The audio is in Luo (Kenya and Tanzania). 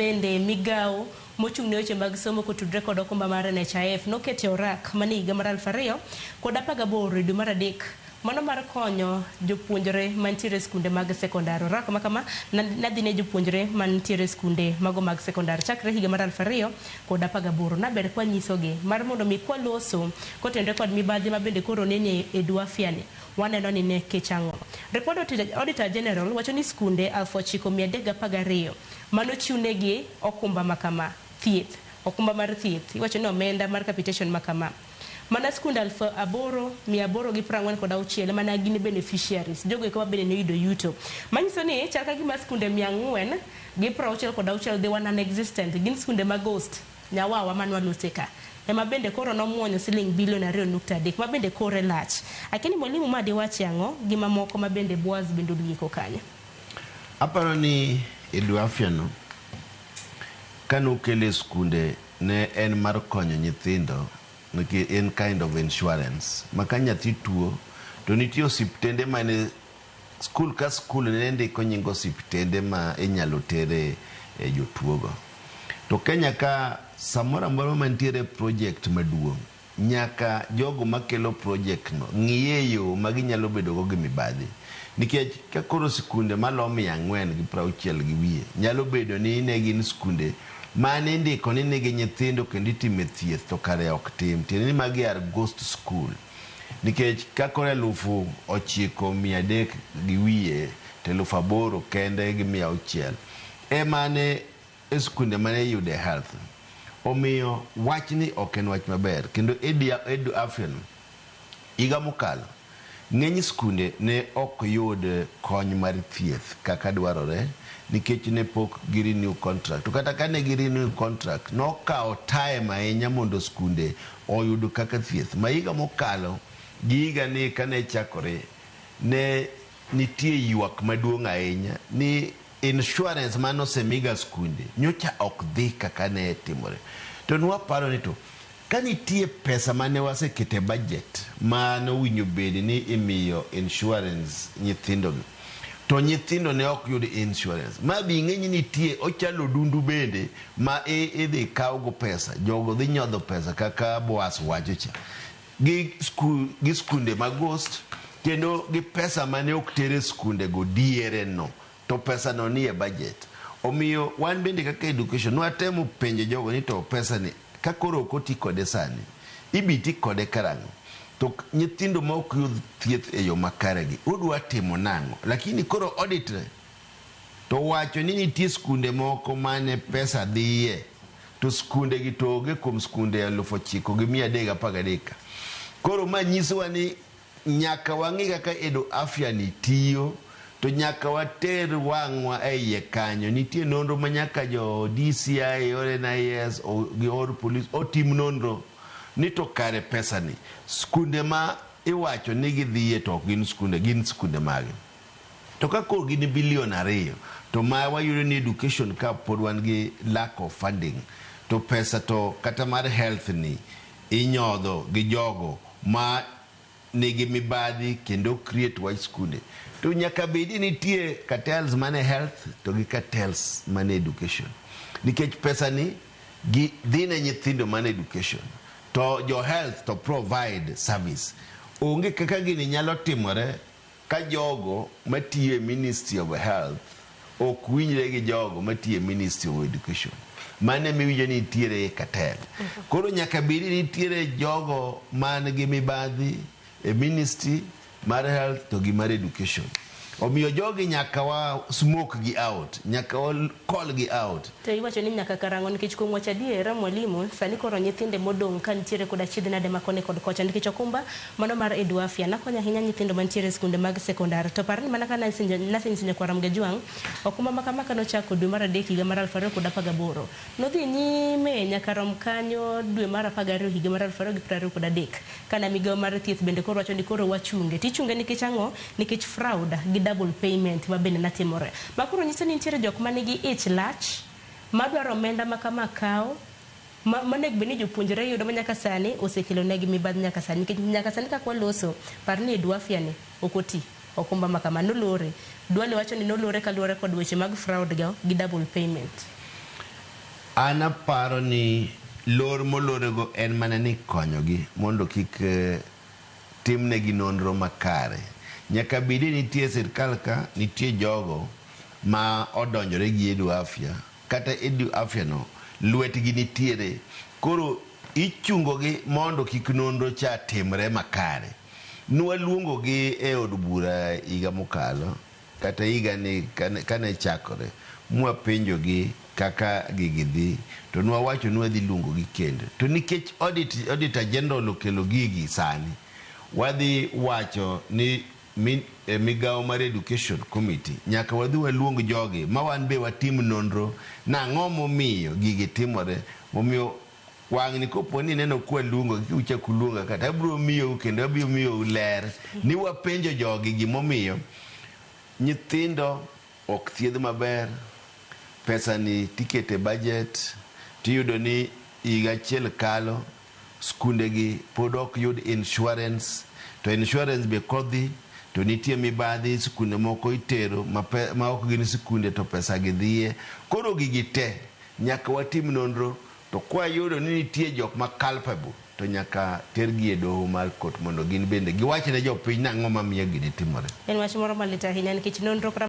bende migawo mochung' ne weche mag somo kotudre kod okumba mar NHIF nokete orak mane higa mar 2018 e dwe mar adek mano mar konyo jopuonjre mantiere e skunde mag sekondar. Orak ma kama nadhi ne jopuonjre mantiere e skunde mago mag sekondar chakre higa mar 2018. Naber kwanyisogi mar mondo mi kwaloso kotenore kod mibadhi ma bende koro nene e Edu Afya ni waneno ni ne kech ang'o. Report Auditor General wacho ni skunde 9312 manochiwnegi okumba ma kama thieth okumba mar thieth iwacho ni omenda mar capitation ma kama mana skunde 8846 mana gin beneficiaries jogo eko ma bende noyudo yuto manyiso ni chal ka gima skunde 466 they were non-existent gin skunde ma ghost nyawawa manwalose ka ema bende koro nomuonyo siling bilion 2.3 ma bende kore lach akini mwalimu ma diwachi ang'o gi mamoko ma bende Boaz bende olieko kanyo. Aparo ni Edu Afya no kanokele e skunde ne en mar konyo nyithindo nikech en kind of insurance ma ka nyathi tuo to nitie osiptende mane skul ka skul ne ndiko nying osiptende ma inyalo tere e jotuo go. To Kenya ka samoro amora mantiere project maduong' nyaka jogo makelo project no ng'iye yo ma ginyalo bedo go gi mibadhi. Nikech ka koro sikunde malo 460 gi wiye nyalo bedo ni ne gin skunde mane indiko ni nigi nyithindo kendo itime thieth to kare ok tim. Tiende ni magi are ghost school. Nikech ka koro 9300 gi wiye to 8000 kende gi 600 emane e skunde mane iyude health. Omiyo wachni ok en wach maber kendo Edu Afya no higa mokalo ng'eny skunde ne ok yud kony mar thieth kaka dwarore nikech ne pok gi renew contract. To kata kane gi renew contract nokawo time ahinya mondo skunde oyud kaka thieth. Ma higa mokalo gi higa ni kane chakore ne nitie ywak maduong' ahinya ni insurance mane osemiga skunde nyocha ok dhi kaka ne timore. To nwaparo ni to ka nitie pesa mane wasekete e budget mane owinjo bed ni imiyo insurance nyithindo gi to nyithindo ne ok yud insurance. Ma be ing'e ni nitie ochalo odundu bende ma idhi kaw go pesa jogo dhi nyodho pesa kaka Boaz wacho cha gi skul gi skunde mag ghost kendo gi pesa mane ok ter e skunde go diere no to pesa no nie budget. Omiyo wan bende kaka education nwatemo penjo jogo ni to pesa ni ka koro ok oti kode sani ibi ti kode karang'o? To nyithindo ma ok yud thieth e yo makare gi udwa timo nang'o? Lakini koro audit to wacho ni nitie skunde moko mane pesa dhiye to skunde gi to onge kuom skunde 9313 ka. Koro ma nyisowa ni nyaka wang'i kaka Edu Afya ni tiyo to nyaka water wang'wa e iye kanyo. Nitie nonro ma nyaka jo DCI or NIS gi or police otim nonro ni to kare pesa ni skunde ma iwacho ni gidhiye to ok gin skunde gin skunde mage. To ka koro gin bilion 2 to ma wayudo ni education ka pod wan gi lack of funding to pesa to kata mar health ni inyodho gi jogo ma nigi mibadhi kendo create wach skunde. To nyaka bedi nitie cartels mane health to gi cartels mane education. Nikech pesa ni gi dhi ne nyithindo mane education to jo health to provide service. Onge kaka gini nyalo timore ka jogo matiyo e Ministry of Health ok winjre gi jogo matiyo e Ministry of Education. Mano ema iwinjo ni nitiere cartel. Koro nyaka bed ni nitiere jogo man gi mibadhi e Ministry mar Health to gi mar Education. Omiyo jogi nyaka wa smoke gi out, nyaka wa call gi out. To iwacho ni nyaka karang'o nikech kuom wacho adier mwalimu sani koro nyithinde modong' ka nitiere kod achiedh nade ma koni kod kocha nikech okumba mano mar Edu Afya nakonyo ahinya nyithindo mantiere e skunde mag sekondar to par ni mana ka nasenyiso nyakwar Ramogi Ajwang' okumba ma kama kanochako dwe mar adek higa mar 2018 nodhi nyime nyaka rom kanyo dwe mar 12 higa mar 2023 kana migawo mar thieth bende koro wacho ni koro wachunge tichunge nikech ang'o nikech fraud gi double payment ma bende natimore ma koro nyiso ni nitiere jok manigi ich lach madwaro omenda ma kama kaw monego bed ni jopuonjre yudo ma nyaka sani osekelo negi mibadhi nyaka sani nikech nyaka sani kaka waloso par ni Edu Afya ni ok oti okumba ma kama nolore Duale wacho ni nolore kaluwore kod weche mag fraud go gi double payment. An aparo ni lor molorego en mana ni konyogi mondo kik timnegi nonro makare. Nyaka bed ni nitie sirkal ka nitie jogo ma odonjore gi Edu Afya kata Edu Afya no lwetgi nitiere. Koro ichungogi mondo kik nonro cha timre makare. Nwaluongogi e od bura higa mokalo kata higa ni kane chakore mwapenjogi kaka gigi dhi to nwawacho ni wadhi luongogi kendo. To nikech auditor general okelo gigi sani, wadhi wacho ni migawo mar education committee nyaka wadhi waluong jogi ma wan be watim nonro nang'o momiyo gigi timore. Momiyo wang'ni kopo ni ineno kwaluongo kik uchak uluonga kata abiro miyou kendo abiro miyou ler ni wapenjo jogi gimomiyo nyithindo ok thiedh maber, pesa ni tikete budget tiyudo ni higa achiel kalo skunde gi pod ok yud insurance to insurance be kodhi to nitie mibadhi skunde moko itero ma ok gin skunde to pesa gi dhiye. Koro gigi te nyaka watim nonro to kwayudo ni nitie jok ma culpable to nyaka tergi e doho mar court mondo gin bende giwach ne jopiny nang'o mamiyo gini timore. En wach moro malit ahinya nikech nonro.